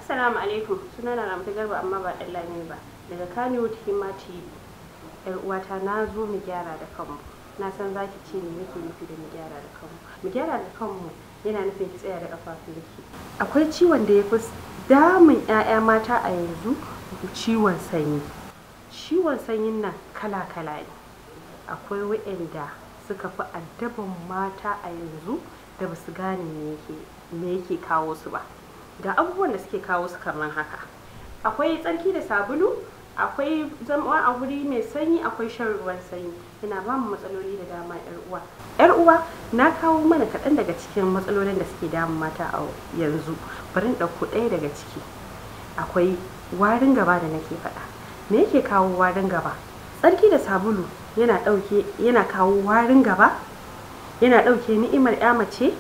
Assalamu alaikum, sunana Ramatu Garba amma ba ɗan Lami ba, daga Kannywood Himma TV. Yar uwata, na zo mu gyara da kanmu. Na san za ki ce me nake nufi da mu gyara da kanmu. Mu gyara da kanmu yana nufin ki tsaya da ƙafafunki. Akwai ciwon da ya fi damun 'ya'ya mata a yanzu, ciwon sanyi. Ciwon sanyin nan kala-kala ne. Akwai waɗanda suka fi addaban mata a yanzu da ba su gane me yake kawo su ba. Ga abubuwan da suke kawo su kamar haka: akwai tsarki da sabulu, akwai zama a wuri mai sanyi, akwai shan ruwan sanyi. Yana ba mu matsaloli da dama. Yar uwa, yar uwa, na kawo mana kaɗan daga cikin matsalolin da suke damun mata a yanzu. Bari in ɗauko ɗaya daga ciki. Akwai warin gaba da nake faɗa. Me yake kawo warin gaba? Tsarki da sabulu yana ɗauke, yana kawo warin gaba, yana ɗauke ni'imar 'ya mace.